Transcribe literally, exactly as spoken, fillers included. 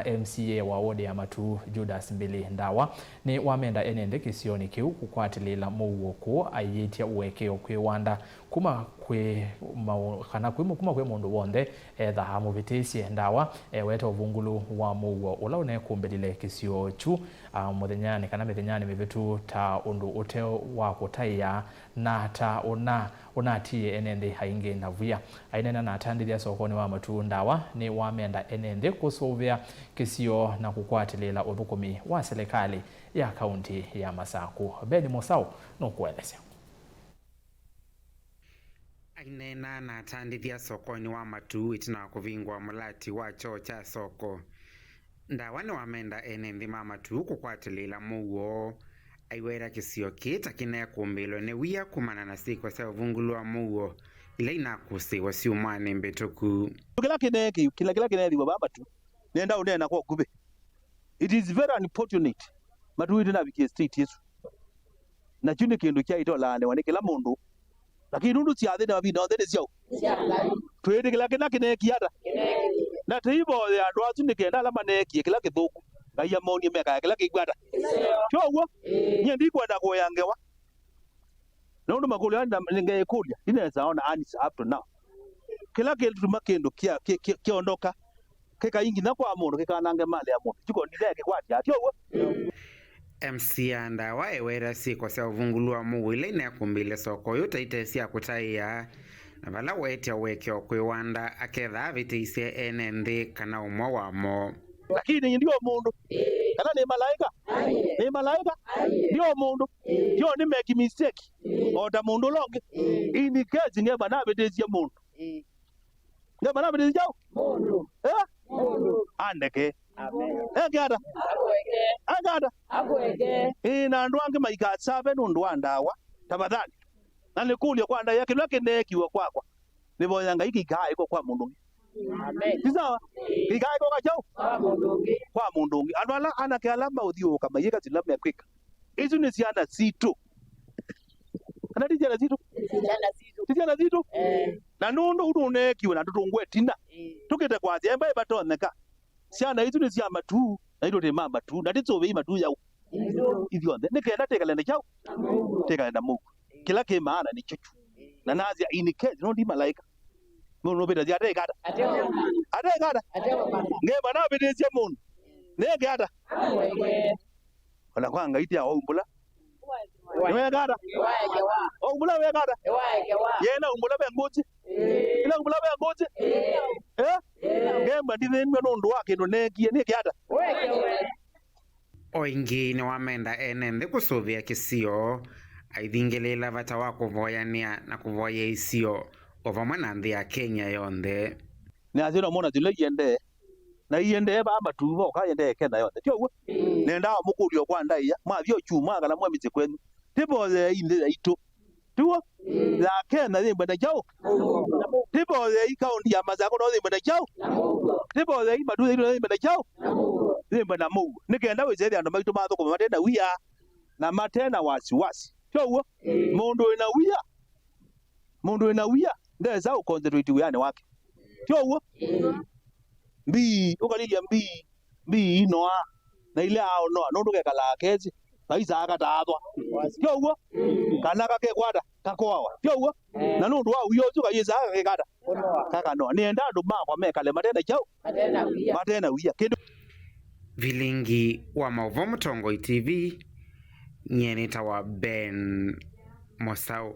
M C A wa wodi ya Matuu, Judas Mbili Ndawa, nĩwamenda ene nthĩ kĩsionĩ kĩu kũkwatĩlĩĩla mũuo kũũ, aiĩtye ũekeo kwĩ Wanda kuma kwĩ mau-, kana kwĩ, kuma kwĩ mũndũ w'onthe etha amũvĩtĩsye. Ndawa eweta ũvungũlu wa mũuo ũla ũnekũmbĩlile kĩsio kyu, a, mũthenyanĩ kana mĩthenyanĩ mĩvĩtu ta ũndũ ũte wa kũtaĩa na ta ũna ũnatiie ene nthĩ aingĩ na via. Aineena na atandĩthya sokonĩ wa Matuu, Ndawa nĩwamenda ene nthĩ kũsũvĩa kĩsio na kũkwatĩlĩĩla ũthũkũmi wa silikalĩ ya kaunti ya Masaku. Ben Mosau nũkũelesya. Aineena na atandĩthya sokonĩ wa Matuu ĩtina wa kũvingũa mũlati wa kyoo kya soko, Ndawa nĩwamenda ene nthĩ ma Matuu kũkwatĩlĩĩla mũuo, aiweta kĩsio kĩĩ ta kĩnekũmbĩlwe nĩ wia kumana na syĩko sya ũvungũlu wa mũuo ila inakũsĩĩwe syumwanĩ mbĩtũku. Kĩla kĩneekĩu, kĩla, kĩla kĩneethĩwa vaa Matuu, nenda ũneena kwa ũkuvĩ. It is very unfortunate. Matuu ĩtĩnavikie state ĩsu. Na kyu nĩ kĩndũ kyaĩte ũlaanĩwa nĩ kĩla mũndũ. Lakini nũndũ syathĩ na mavinda onthe nĩ syaũ? Twĩtĩkĩla kĩla kĩneekie ata? Na tũivoye andũ asu nĩ kenda ala maneekie kĩla kĩthũku, Ngai amonie mekae kĩla kĩkw'ũ ata? Kyo w'o? Nyie ndikwenda kũea ngewa. Nũndũ makũlyo aa ngeekũlya, ndinesa ona answer up to now. Kĩla kĩtuma kĩndũ kya-, kĩ-, kĩ-, kĩondoka, kĩkai nginya kwa mũndũ kĩkanange malĩ ya mũndũ. Kyu ko ndinekĩkwatya, ti ũw'o? M C A Ndawa eweta syĩko sya ũvungũlu wa mũuo ila inekũmbĩlye soko ũyũ ta ite sya kũtaĩa, na vala weetya ũekeo kwĩ Wanda aketha avĩtĩisye ene nthĩ kana ũmwe wamo. Lakini ndi o mũndũ. Kana nĩ malaĩka? Nĩ malaĩka? Ndi o mũndũ. Yo nĩ make mistake. O ta mũndũ ũla ũngĩ. In case ngema navĩtĩsye mũndũ. Ngemba navĩtĩsya kyaũ? Mũndũ. Eh? Mũndũ. Andeke. Amen. Eke ata? Akweke. Eke ata? Akweke. Ĩĩ, na andũ angĩ maikasave nũndũ wa Ndawa. Tafadhali. Na nĩkũlye kwa ndaĩa kĩla kĩneekiwe kwakwa. Nĩvoya Ngai kĩikaaĩko kwa mũndũ ũngĩ. Amen. Ti sawa? Kĩikaaĩko kwa kyaũ? Kwa mũndũ ũngĩ. Kwa mũndũ ũngĩ. Andũ ala, anake ala maũthiũũka mayĩka sila mekwĩka. Isu nĩ syana sitũ. Kana ti syana sitũ? Syana sitũ. Ti syana sitũ? Eh. Na nũndũ ũu tũneekiwe na tũtũngwe ĩtina. Eh. Tũkĩte kwasya, emba ĩvatonyeka. Syana isu nĩ sya Matuu, na itũ tĩ ma Matuu, na tĩsũvĩi Matuu yaũ? Itũ. Ithyonthe. Nĩ kenda tĩkale na kyaũ? Na mũuo. Tĩkale na mũuo. Kĩla kĩ maana nĩ kyo kyu. Na nasya, in case, no ndi malaĩka. Mũndũ nũvĩtasya atekata. Atekata. Atekata. Atekata. Ngemba navĩtĩsye mũndũ. Nĩeke ata? Amweke. Ona kwa Ngai ti aumbũla. Nĩwekata? Nĩwaekewa. Aumbũla wekata? Nĩwaekewa. Yena umbũla ve ngũsĩ. Ĩĩ. Ĩna umbũla ve ngũsĩ. Ĩĩ. Eh? Ĩĩ. Ngemba ndithĩnw'a nũndũ wa kĩndũ neekie. Nĩkĩata? Wekewe. O ĩngĩ nĩwamenda ene nthĩ kũsũvĩa kĩsio, aithingĩlĩĩla vata wa kũvoyanĩa na kũvoya ĩsio, o vamwe na nthĩ ya Kenya yonthe. Nĩasya no mona sila iendee. Na iendee vaa Matuu voka, iendee Kenya yonthe. Ti ũw'o? Ĩĩ. Nendaa mũkũlyo kwa ndaĩa, mwavya ũkyumwa kana mwe mĩsyĩ kwenyu. Tĩvoyeei nthĩ yaitũ. Ti w'o? Ĩĩ. Ya Kenya yĩmbwe na kyaũ? Tĩvoyeei kaũnti ya Masakũ no yĩmbwe na kyaũ? Tĩvoyeei Matuu yaitũ no yĩmbwe na kyaũ? Yĩmbwe na mũuo. Nĩ kenda wĩsethya andũ maitũ mathũkũma mate na wia na mate na wasiwasi. Ti ũw'o? Ĩĩ. Mũndũ wĩ na wia Mũndũ wĩ na wia ndesa ũconcentrate wĩanĩ wake. Ti ũw'o? Mbii, ũkalilya mbii, mbii inoa, na ile aonoa, nũndũ kekalaa kesĩ, kaisaa kataathwa. Ti ũw'o? Kana kakekwata, kakoawa. Ti ũw'o? Na nũndũ wa wia ũsu kayĩsaa kakekata, kakanoa. Nĩenda andũ makwa mekale mate na kyaũ? Mate na wia. Mate na wia. Kĩndũ Vilingi wa maũvoo Mũtongoi T V, nyie nĩtawa Ben Mosau.